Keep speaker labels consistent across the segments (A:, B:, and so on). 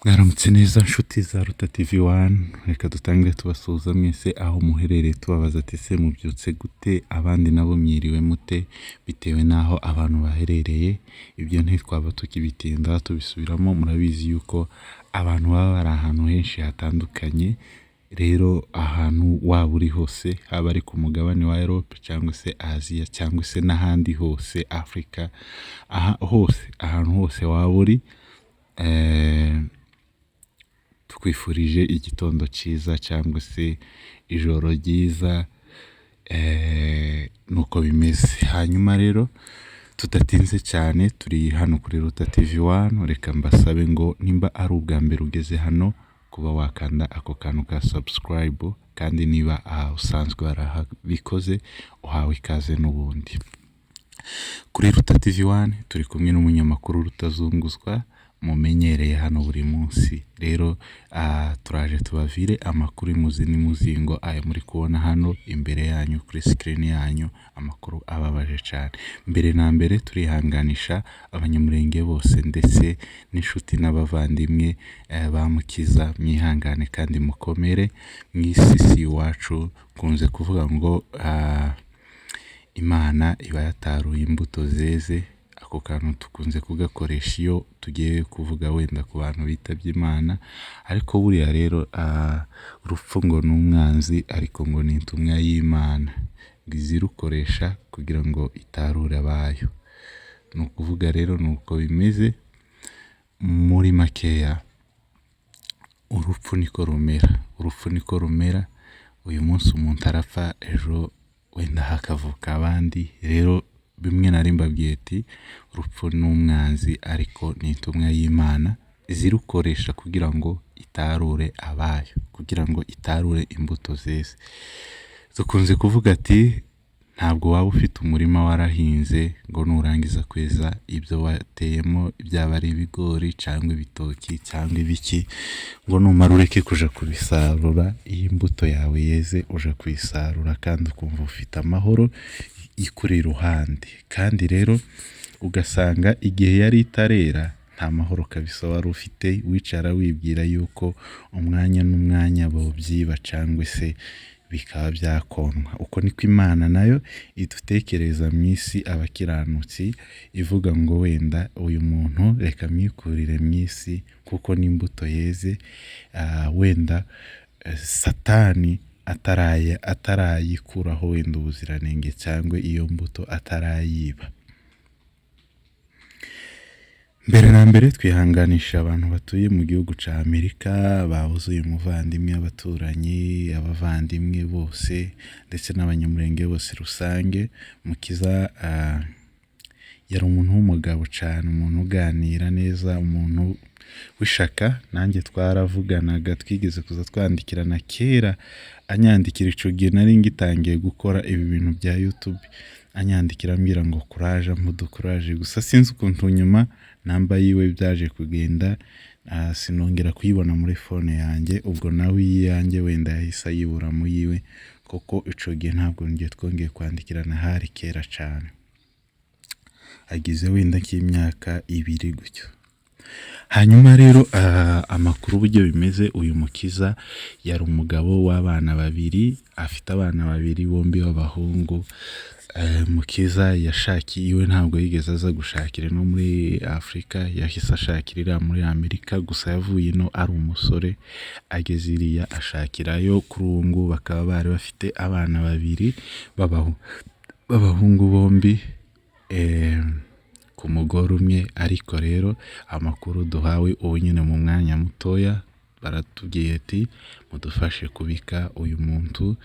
A: Mwaramutse neza nshuti za Ruta TV One, reka dutangire tubasuhuza mwese aho muherereye, tubabaza ati se mubyutse gute, abandi nabo mwiriwe mute, bitewe n'aho abantu baherereye. Ibyo ntitwaba tukibitinda tubisubiramo, murabizi yuko abantu baba bari ahantu henshi hatandukanye. Rero ahantu waba uri hose, haba ari ku mugabane wa Europe cyangwa se Aziya cyangwa se n'ahandi hose, Afurika, aha hose, ahantu hose waba uri, tukwifurije igitondo cyiza cyangwa se ijoro ryiza, nuko bimeze. Hanyuma rero tudatinze cyane, turi hano kuri Ruta TV One, reka mbasabe ngo nimba ari ubwa mbere ugeze hano, kuba wakanda ako kantu ka subscribe, kandi niba aha usanzwe warahabikoze, uhawe ikaze n'ubundi. Kuri Ruta TV One turi kumwe n'umunyamakuru Rutazunguzwa mumenyereye hano buri munsi. Rero turaje tubavire amakuru imuzi n'imuzingo, aya muri kubona hano imbere yanyu kuri screen yanyu, amakuru ababaje cyane. Mbere na mbere turihanganisha Abanyamurenge bose ndetse n'inshuti n'abavandimwe ba Mukiza, mwihangane kandi mukomere. Mu isi si iwacu, nkunze kuvuga ngo Imana iba yataruye imbuto zeze. Ako kantu dukunze kugakoresha iyo tugiye kuvuga wenda ku bantu bitabye Imana, ariko buriya rero urupfu ngo ni umwanzi, ariko ngo ni intumwa y'Imana, ngo izirukoresha kugira ngo itarure abayo. Ni ukuvuga rero ni uko bimeze muri makeya, urupfu niko rumera, urupfu niko rumera. Uyu munsi umuntu arapfa, ejo wenda hakavuka abandi. Rero bimwe nari mbabwiye ati urupfu ni umwanzi ariko ni intumwa y'Imana, izirukoresha kugira ngo itarure abayo, kugira ngo itarure imbuto zeze. Dukunze kuvuga ati ntabwo waba ufite umurima warahinze ngo nurangiza kweza ibyo wateyemo, byaba ari ibigori cyangwa ibitoki cyangwa ibiki, ngo numara ureke kuja kubisarura. Iyo imbuto yawe yeze uja kuyisarura kandi ukumva ufite amahoro ikuri iruhande. Kandi rero ugasanga igihe yari itarera nta mahoro kabisa wari ufite, wicara wibwira yuko umwanya n'umwanya bawubyiba cyangwa se bikaba byakonwa. Uko niko Imana nayo idutekereza mu isi abakiranutsi, ivuga ngo wenda uyu muntu reka mwikurire mu isi kuko n'imbuto yeze, wenda Satani atarayikuraho wenda ubuziranenge cyangwa iyo mbuto atarayiba. Mbere na mbere twihanganisha abantu batuye mu gihugu cya Amerika babuze uyu muvandimwe, abaturanyi, abavandimwe bose ndetse n'Abanyamurenge bose rusange. Mukiza yari umuntu w'umugabo cyane, umuntu uganira neza, umuntu w'ishaka. Nanjye twaravuganaga, twigeze kuza twandikirana kera, anyandikira icyo gihe nari ngitangiye gukora ibi bintu bya YouTube, anyandikira ambwira ngo kuraje, ampa kuraje. Gusa sinzi ukuntu nyuma namba yiwe byaje kugenda, sinongera kuyibona muri phone yanjye. Ubwo nawe iyanjye wenda yahise ayibura mu yiwe, kuko icyo gihe ntabwo njye twongeye kwandikirana, hari kera cyane, agize wenda nk'imyaka 2 gutyo. Hanyuma rero amakuru uburyo bimeze, uyu Mukiza yari umugabo w'abana babiri, afite abana babiri bombi b'abahungu. Mukiza yashakiye iwe, ntabwo yigeze aza gushakira no muri Afurika, yahise ashakira iriya muri Amerika. Gusa yavuye ino ari umusore, ageze iriya ashakirayo. Kuri ubu ngubu bakaba bari bafite abana babiri b'abahungu bombi ku mugore umwe. Ariko rero amakuru duhawe ubu nyine mu mwanya mutoya, baratubwiye ati mudufashe kubika uyu muntu,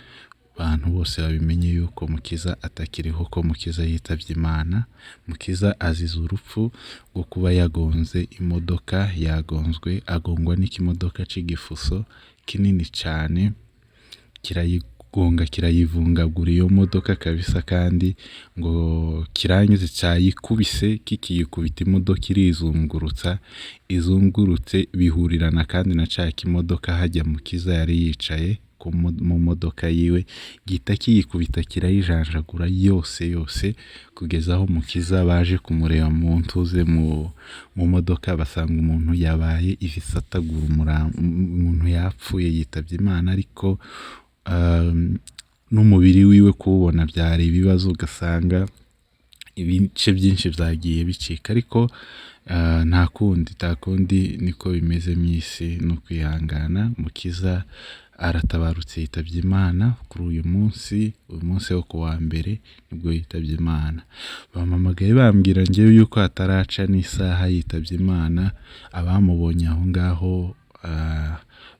A: abantu bose babimenye yuko Mukiza atakiriho, ko Mukiza yitabye Imana. Mukiza azize urupfu rwo kuba yagonze imodoka, yagonzwe agongwa n'ikimodoka cy'igifuso kinini cyane, kirayigonga kirayivungagura iyo modoka kabisa. Kandi ngo kiranyuze cyayikubise, kikiyikubita imodoka irizungurutsa, izungurutse bihurirana kandi na cya kimodoka hajya Mukiza yari yicaye. mu modoka yiwe, gihita kiyikubita kirayijanjagura yose yose, kugeza aho Mukiza baje kumureba mu ntuze mu modoka, basanga umuntu yabaye ibisatagura, umuntu yapfuye yitabye Imana, ariko n'umubiri wiwe kuwubona byari ibibazo, ugasanga ibice byinshi byagiye bicika, ariko nta kundi niko bimeze mu isi, ni ukwihangana. Mukiza aratabarutse yitabye Imana kuri uyu munsi, uyu munsi wo ku wa mbere nibwo yitabye Imana. Bampamagaye bambwira njyewe yuko hataraca n'isaha yitabye Imana, abamubonye aho ngaho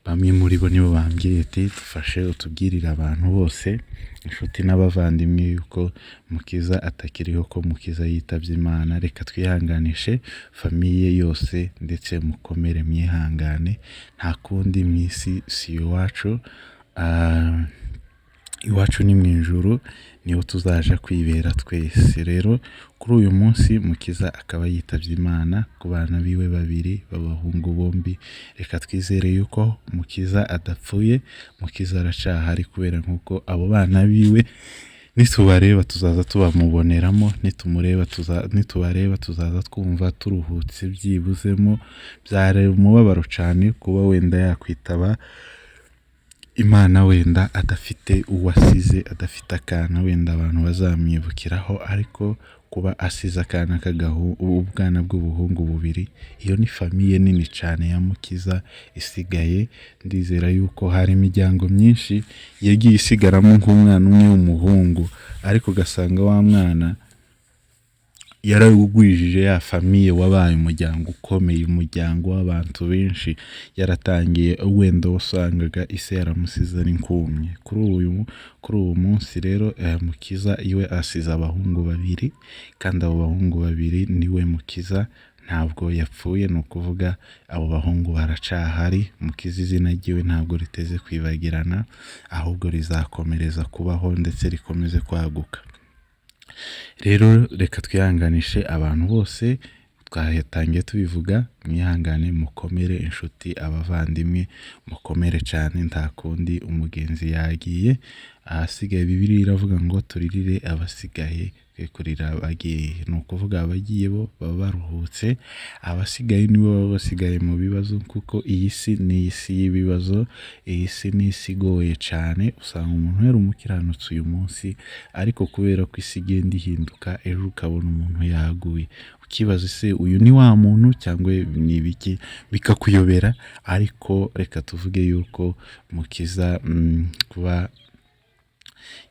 A: bamwe muri bo nibo bambwiye ati dufashe utubwirire abantu bose, inshuti n'abavandimwe yuko Mukiza atakiriho, ko Mukiza yitabye Imana, reka twihanganishe famiye yose ndetse mukomere mwihangane, nta kundi mu isi si iwacu, iwacu ni mu ijuru niho tuzaja kwibera twese. Rero kuri uyu munsi Mukiza akaba yitabye Imana ku bana biwe babiri b'abahungu bombi, reka twizere yuko Mukiza adapfuye, Mukiza aracahari kubera nk'uko abo bana biwe nitubareba tuzaza tubamuboneramo, nitumureba nitubareba tuzaza twumva turuhutse byibuzemo. Byari umubabaro cyane kuba wenda yakwitaba Imana wenda adafite uwo asize, adafite akana wenda abantu bazamwibukiraho, ariko kuba asize akana ubwana bw'ubuhungu bubiri, iyo ni famiye nini cyane ya Mukiza isigaye. Ndizera yuko hari imiryango myinshi yagiye isigaramo nk'umwana umwe w'umuhungu, ariko ugasanga wa mwana yarawugwijije ya famiye, wabaye umuryango ukomeye, umuryango w'abantu benshi, yaratangiye wenda wasangaga ise yaramusize ari nkumye. Kuri uwo munsi rero Mukiza iwe asize abahungu babiri, kandi abo bahungu babiri niwe Mukiza, ntabwo yapfuye, ni ukuvuga abo bahungu baracahari. Mukiza izina ryiwe ntabwo riteze kwibagirana, ahubwo rizakomereza kubaho ndetse rikomeze kwaguka. Rero reka twihanganishe abantu bose, twatangiye tubivuga, mwihangane mukomere inshuti, abavandimwe mukomere cyane, nta kundi umugenzi yagiye, ahasigaye Bibiliya iravuga ngo turirire abasigaye twe kurira abagiye. Ni ukuvuga abagiye bo baba baruhutse, abasigaye nibo baba basigaye mu bibazo, kuko iyi si ni isi y'ibibazo, iyi si ni isi igoye cyane, usanga umuntu yari umukiranutsi uyu munsi, ariko kubera ko isi igenda ihinduka, ejo ukabona umuntu yaguye, ukibaza ese uyu ni wa muntu cyangwa ni ibiki, bikakuyobera. Ariko reka tuvuge yuko Mukiza kuba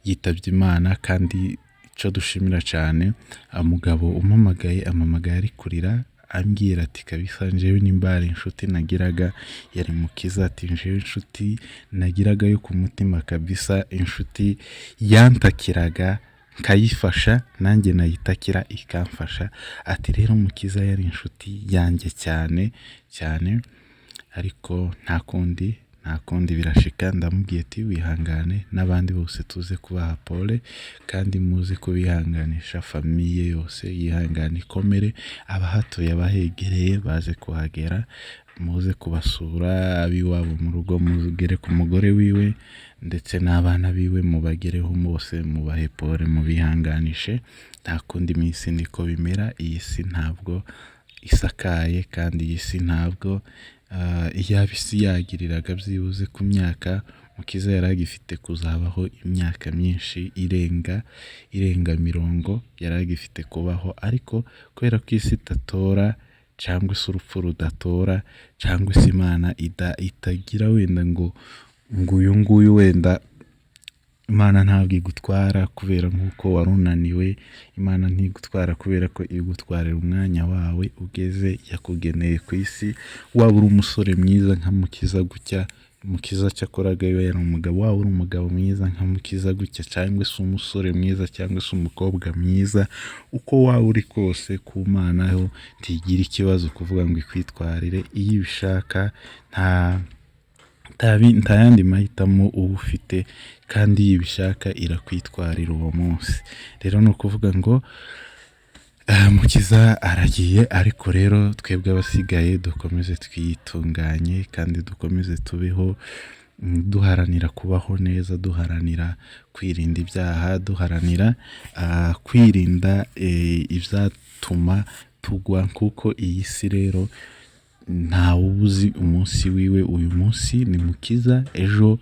A: yitabye Imana, kandi icyo dushimira cyane umugabo umpamagaye, ampamagaye ari kurira ambwira ati kabisa njyewe nimba hari inshuti nagiraga yari Mukiza, ati njyewe inshuti nagiraga yo ku mutima kabisa, inshuti yantakiraga nkayifasha nanjye nayitakira ikamfasha, ati rero Mukiza yari inshuti yanjye cyane cyane, ariko nta kundi birashika. Ndamubwiye ati wihangane n'abandi bose tuze kubaha pole, kandi muze kubihanganisha, famiye yose yihangane ikomere, abahatuye abahegereye baze kuhagera, muze kubasura ab'iwabo mu rugo, mugere ku mugore wiwe ndetse n'abana biwe, mubagereho bose mubahe pole, mubihanganishe. Nta kundi minsi niko bimera, iyi si ntabwo isakaye, kandi iyi si ntabwo iyaba isi yagiriraga byibuze ku myaka Mukiza yari agifite kuzabaho imyaka myinshi irenga mirongo yari agifite kubaho, ariko kubera ko isi itatora cyangwa se urupfu rudatora cyangwa se Imana itagira wenda ngo uyu nguyu wenda Imana ntabwo igutwara kubera nk'uko wari unaniwe, Imana ntigutwara kubera ko igutwarira umwanya wawe ugeze yakugeneye ku isi. Waba uri umusore mwiza nka Mukiza gutya, Mukiza cyakoraga iyo yari umugabo, waba uri umugabo mwiza nka Mukiza gutya, cyangwa se umusore mwiza cyangwa se umukobwa mwiza, uko waba uri kose ku Mana ho ntigira ikibazo kuvuga ngo ikwitwarire, iyo ibishaka nta yandi mahitamo uba ufite, kandi iyo ibishaka irakwitwarira uwo munsi. Rero ni ukuvuga ngo Mukiza aragiye, ariko rero twebwe abasigaye dukomeze twitunganye kandi dukomeze tubeho duharanira kubaho neza, duharanira kwirinda ibyaha, duharanira kwirinda ibyatuma tugwa, kuko iyi si rero ntawe uba uzi umunsi wiwe. Uyu munsi ni Mukiza, ejo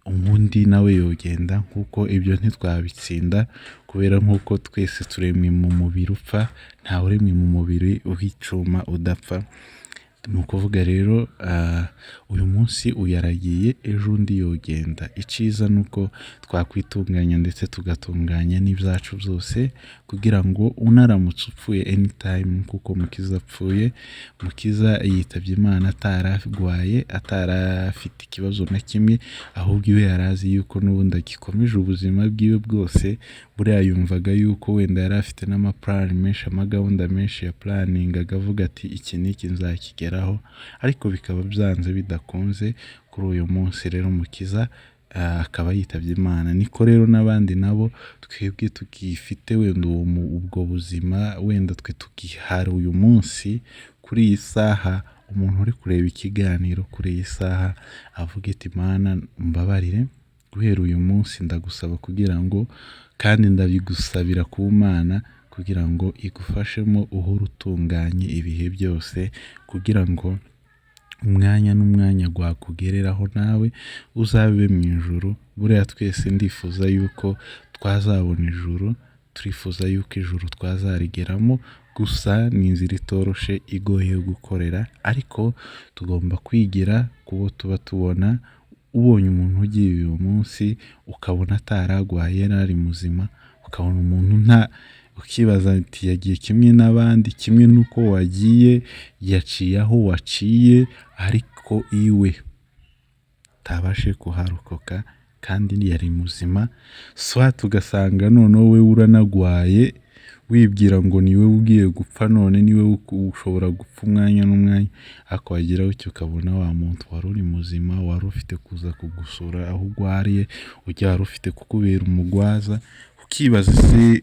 A: ubundi nawe yogenda, kuko ibyo ntitwabitsinda kubera nk'uko twese turemwe mu mubiri upfa, ntawe uremwe mu mubiri w'icyuma udapfa. Ni ukuvuga rero uyu munsi uyaragiye, ejo undi yogenda. Icyiza ni uko twakwitunganya ndetse tugatunganya n'ibyacu byose, kugira ngo unaramutse upfuye anytime, kuko Mukiza apfuye, Mukiza yitabye Imana atararwaye, atarafite ikibazo na kimwe, ahubwo iwe yari azi yuko n'ubundi agikomeje ubuzima bwiwe bwose. Buriya yumvaga yuko wenda yari afite n'amaplan menshi, amagahunda menshi ya planningaga avuga ati iki n'iki nzakigeraho, ariko bikaba byanze bidakunze. Kuri uyu munsi rero Mukiza akaba yitabye Imana. Niko rero n'abandi nabo twebwe tukifite wenda ubwo buzima, wenda twe tukihara uyu munsi kuri iyi saha, umuntu uri kureba ikiganiro kuri iyi saha avuga ati Mana mbabarire, guhera uyu munsi ndagusaba kugira ngo, kandi ndabigusabira ku Mana kugira ngo igufashemo uhore utunganye ibihe byose, kugira ngo umwanya n'umwanya gwakugereraho nawe uzabe mu ijuru. Buriya twese ndifuza yuko twazabona ijuru, turifuza yuko ijuru twazarigeramo, gusa ni inzira itoroshe igoye yo gukorera, ariko tugomba kwigira kubo tuba tubona. Ubonye umuntu ugiye uyu munsi ukabona ataragwaye yari ari muzima, ukabona umuntu nta, ukibaza ati yagiye kimwe n'abandi, kimwe n'uko wagiye, yaciye aho waciye, ariko iwe utabashe kuharokoka kandi yari muzima. Soit ugasanga noneho we uranagwaye, wibwira ngo ni wowe ugiye gupfa, none ni wowe ushobora gupfa umwanya n'umwanya, ariko wagera gutyo ukabona wa muntu wari uri muzima, wari ufite kuza kugusura aho urwariye, ujya wari ufite kukubera umugwaza, ukibaza se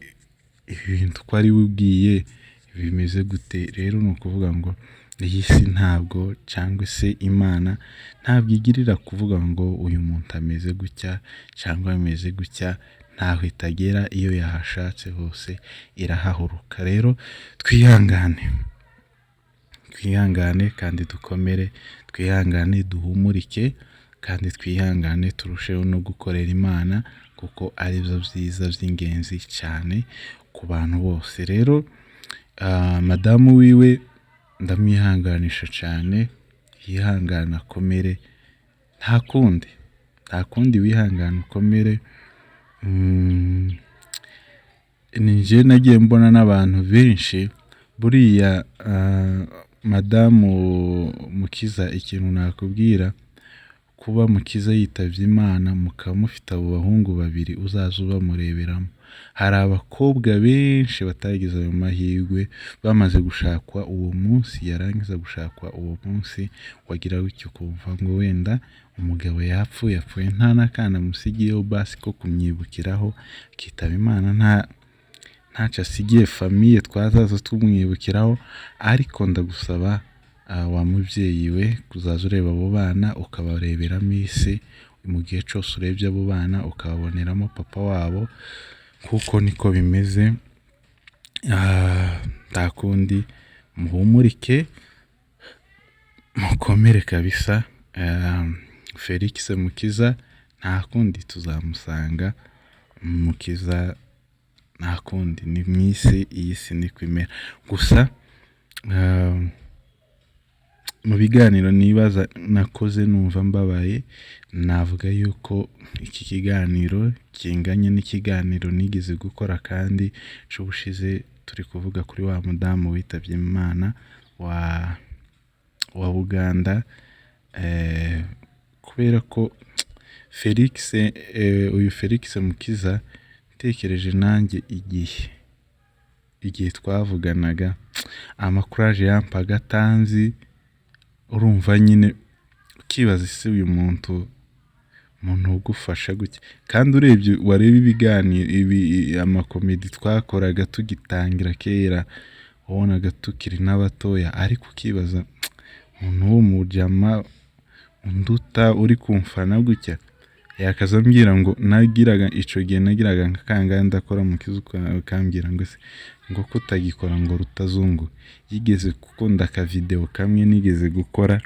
A: ibi bintu ko ari we ugiye bimeze gute? Rero ni ukuvuga ngo iyi si ntabwo, cyangwa se Imana ntabwo igirira kuvuga ngo uyu muntu ameze gutya cyangwa ameze gutya, ntaho itagera, iyo yahashatse hose irahahuruka. Rero twihangane, twihangane kandi dukomere, twihangane duhumurike, kandi twihangane turusheho no gukorera Imana, kuko ari byo byiza by'ingenzi cyane ku bantu bose. Rero madamu wiwe ndamwihanganisha cyane, yihangane akomere, nta kundi, nta kundi, wihangane ukomere. Ni njye nagiye mbona n'abantu benshi buriya. Madamu Mukiza, ikintu nakubwira, kuba Mukiza yitabye Imana mukaba mufite abo bahungu babiri, uzaza ubamureberamo. Hari abakobwa benshi batagize ayo mahirwe, bamaze gushakwa uwo munsi, yarangiza gushakwa uwo munsi, wagira gutyo ukumva ngo wenda umugabo yapfuye, apfuye nta n'akana amusigiyeho basi ko kumwibukiraho, akitaba Imana nta ntacyo asigiye famille twazaza tumwibukiraho. Ariko ndagusaba wa mubyeyi we kuzaza ureba abo bana ukabareberamo isi, mu gihe cyose urebye abo bana ukababoneramo papa wabo, kuko niko bimeze. Nta kundi, muhumurike mukomere kabisa. Felix Mukiza nta kundi tuzamusanga, Mukiza nta kundi, ni mu isi, iyi si niko imera. Gusa mu biganiro nibaza nakoze numva mbabaye, navuga yuko iki kiganiro kinganye n'ikiganiro nigeze gukora kandi cy'ubushize, turi kuvuga kuri wa mudamu witabye Imana wa Buganda, kubera ko Felix, uyu Felix Mukiza, ntekereje nanjye igihe twavuganaga, amakuraje yampaga atanzi, urumva nyine ukibaza ese uyu muntu ugufasha gutya, kandi urebye wareba ibiganiro, amacomedy twakoraga tugitangira kera, wabonaga tukiri n'abatoya, ariko ukibaza umuntu w'umujama unduta uri kumfana gutya, yakaza ambwira ngo nagiraga ico gihe nagiraga nka kangahe ndakora mu kizu, akambwira ngo se ngo kutagikora ngo rutazungu. Yigeze gukunda akavideo kamwe nigeze gukora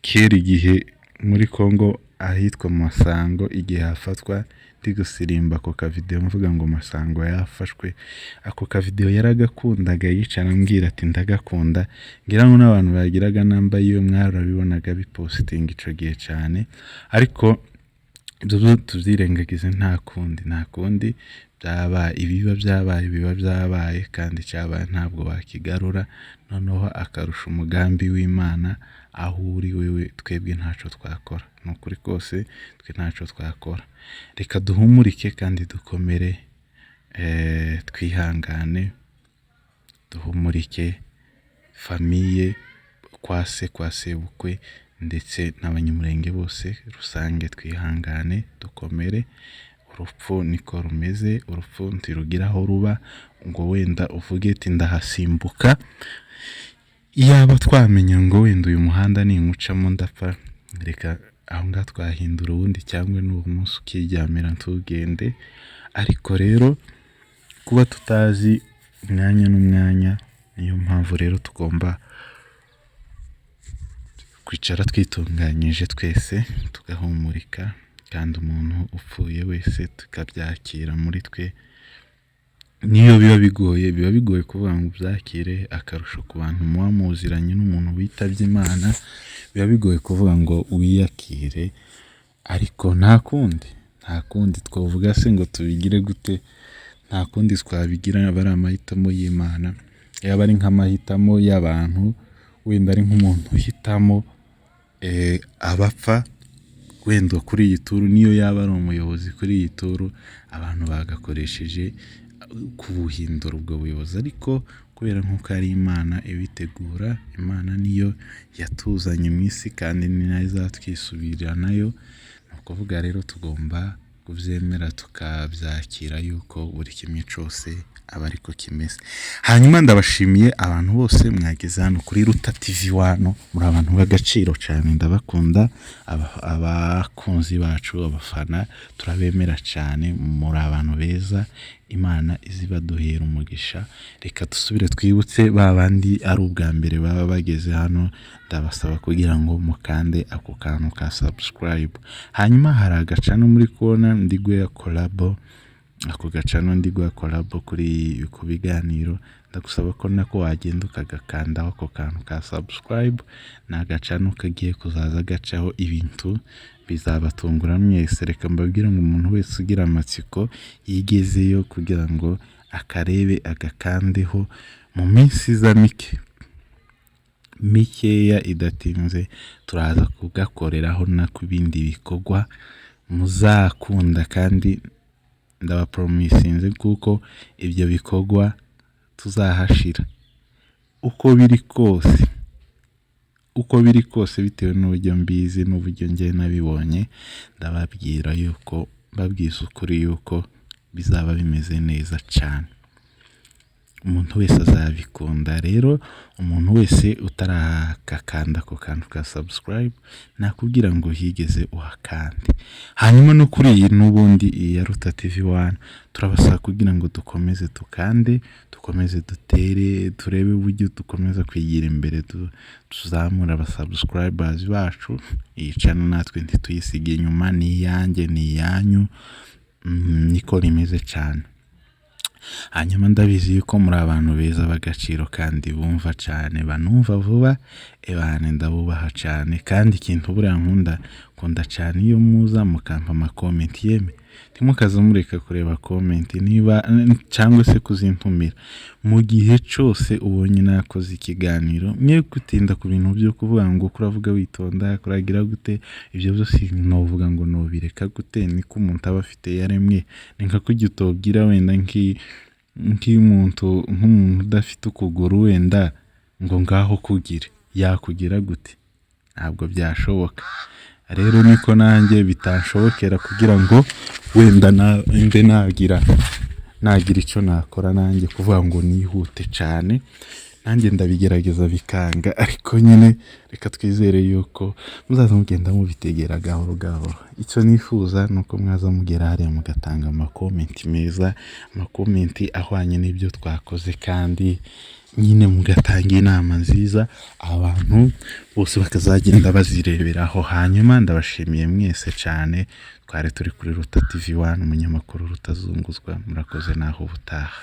A: kera igihe muri Congo ahitwa Masango, igihe hafatwa ndi gusirimba ako kavideo mvuga ngo Masango yafashwe. Ako kavideo yaragakundaga, yicara ambwira ati ndagakunda. Ngira ngo n'abantu bagiraga namba yiwe mwarabibonaga bipostinga ico gihe cyane, ariko ibyo byo tubyirengagize, nta kundi, nta kundi byaba, ibiba byabaye biba byabaye, kandi icyabaye ntabwo wakigarura. Noneho akarusha umugambi w'Imana aho uri wewe, twebwe ntaco twakora, ni ukuri kose twe ntaco twakora. Reka duhumurike kandi dukomere, twihangane, duhumurike famille kwa se kwa sebukwe ndetse n'abanyamurenge bose rusange, twihangane dukomere. Urupfu niko rumeze, urupfu ntirugira aho ruba ngo wenda uvuge ati ndahasimbuka. Iyaba twamenya ngo wenda uyu muhanda ninywucamo ndapfa, reka aho ngaho twahindura uwundi, cyangwa n'uwo munsi ukiryamira ntugende. Ariko rero kuba tutazi umwanya n'umwanya, niyo mpamvu rero tugomba kwicara twitunganyije twese tugahumurika, kandi umuntu upfuye wese tukabyakira muri twe. Niyo biba bigoye, biba bigoye kuvuga ngo ubyakire, akarusho ku bantu muba muziranye n'umuntu witabye Imana, biba bigoye kuvuga ngo wiyakire, ariko nta kundi, nta kundi twavuga se ngo tubigire gute, nta kundi twabigira, aba ari amahitamo y'Imana. Yaba ari nk'amahitamo y'abantu, wenda ari nk'umuntu uhitamo abapfa wenda kuri iyi turu, niyo yaba ari umuyobozi kuri iyi turu, abantu bagakoresheje kubuhindura ubwo buyobozi, ariko kubera nk'uko ari Imana ibitegura, Imana niyo yatuzanye mu isi kandi ni nayo izatwisubirira nayo. Ni ukuvuga rero tugomba kubyemera tukabyakira yuko buri kimwe cyose aba ariko kimeze. Hanyuma ndabashimiye abantu bose mwageze hano kuri Ruta TV wano, muri abantu b'agaciro cyane, ndabakunda. Abakunzi bacu, abafana, turabemera cyane, muri abantu beza, Imana izibaduhera umugisha. Reka dusubire twibutse ba bandi ari ubwa mbere baba bageze hano, ndabasaba kugira ngo mukande ako kantu ka subscribe. Hanyuma hari agacano muri kubona ndi guha collabo, ako gacano ndi guha collabo kuri ku biganiro, ndagusaba ko nako wagenda ukagakandaho ako kantu ka subscribe. Ni agacano kagiye kuzaza gacaho ibintu bizabatungura mwese. Reka mbabwire ngo umuntu wese ugira amatsiko yigezeyo kugira ngo akarebe agakandeho, mu minsi iza mike mikeya idatinze turaza kugakoreraho no ku bindi bikorwa muzakunda, kandi ndabaporomisinze kuko ibyo bikorwa tuzahashira uko biri kose, uko biri kose, bitewe n'uburyo mbizi n'uburyo njye nabibonye. Ndababwira yuko, mbabwiza ukuri yuko bizaba bimeze neza cyane, umuntu wese azabikunda. Rero umuntu wese utarakakanda ako kantu ka subscribe, nakubwira ngo higeze uhakande. Hanyuma no kuri iyi n'ubundi iyi ya Ruta TV 1, turabasaba kugira ngo dukomeze dukande, dukomeze dutere, turebe uburyo dukomeza kwigira imbere, tuzamura abasubscribers bacu. Iyi channel natwe ntituyisige inyuma, ni iyanjye, ni iyanyu, niko rimeze cyane. Hanyuma ndabizi yuko muri abantu beza b'agaciro kandi bumva cyane, banumva vuba, ebane ndabubaha cyane. Kandi ikintu buriya nkunda, nkunda cyane iyo muza mukampa amakomenti, yeme ntimukaze mureka kureba comment niba cyangwa se kuzintumira. Mu gihe cyose ubonye nakoze ikiganiro, mwe gutinda ku bintu byo kuvuga ngo kuravuga witonda, kuragira gute, ibyo byose novuga ngo nobireka gute, niko umuntu aba afite yaremwe. Ni nka kurya utobwira wenda nk'umuntu nk'umuntu udafite ukuguru wenda ngo ngaho kugire, yakugira gute? Ntabwo byashoboka. Rero niko nanjye bitanshobokera kugira ngo wenda mbe nagira icyo nakora nanjye kuvuga ngo nihute cyane. Nanjye ndabigerageza bikanga, ariko nyine reka twizere yuko muzaza mugenda mubitegera gahoro gahoro. Icyo nifuza ni uko mwaza mugera hariya mugatanga amakomenti meza, amakomenti ahwanye n'ibyo twakoze, kandi nyine mugatanga inama nziza, abantu bose bakazagenda bazireberaho. Hanyuma ndabashimiye mwese cyane, twari turi kuri Ruta TV 1, umunyamakuru Rutazunguzwa. Murakoze, naho ubutaha.